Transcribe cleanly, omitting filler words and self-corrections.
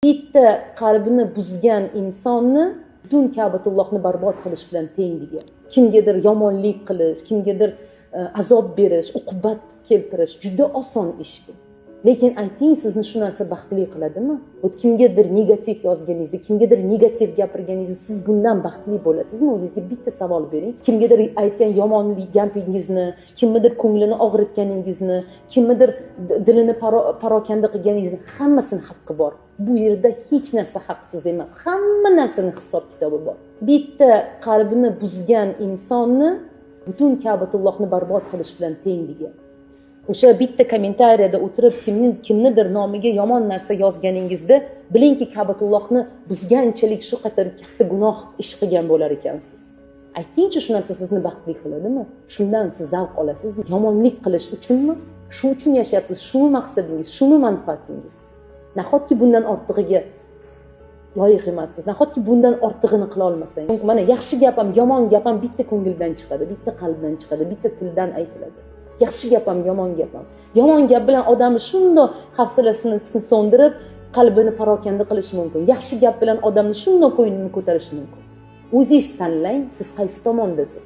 Bitta qalbini buzgan insonni butun Ka'batullohni barbod qilish bilan teng degan. Kimgadir yomonlik qilish, kimgadir azob berish, uqubat keltirish juda oson ish bu. Lekin ayting, sizni shu narsa baxtli qiladimi? Вот kimgadir negativ yozganingizda, kimgadir negativ gapirganingizda siz bundan baxtli bo'lasizmi? O'zingizga bitta savol bering. Kimgadir aytgan yomonlik gapingizni, kimnidir ko'nglini og'ritganingizni, kimnidir dilini parokanda qilganingizni, hammasini haqqi bor. Bu yerda hech narsa haqsiz emas. Hamma narsani hisob kitobi bor. Bitta qalbini buzgan insonni butun Ka'batullohni barbod qilish bilan teng degan. O'sha bitta kommentariyada o'tirib kimnidir nomiga yomon narsa yozganingizda bilingki, Ka'batullohni buzganchalik shu qadar katta gunoh ish qilgan bo'lar ekansiz. Aytingchi, shu narsa sizni baxtli qiladimi? Shundan siz zavq olasizmi? Yomonlik qilish uchunmi? Shu uchun yashayapsiz, shumi maqsadingiz, shumi manfaatingiz? Nahotki bundan ortig'iga loyiq emassiz? Nahotki bundan ortig'ini qila olmasangiz? Mana yaxshi gap ham, yomon gap ham bitta ko'ngildan chiqadi, bitta qalbdan chiqadi, bitta tildan aytiladi. Yaxshi gap ham, yomon gap ham. Yomon gap bilan odamni shundoq hafsalasini so'ndirib, qalbini parokanda qilish mumkin. Yaxshi gap bilan odamni shundoq ko'nglini ko'tarish mumkin. O'zingiz tanlang, siz qaysi tomondasiz?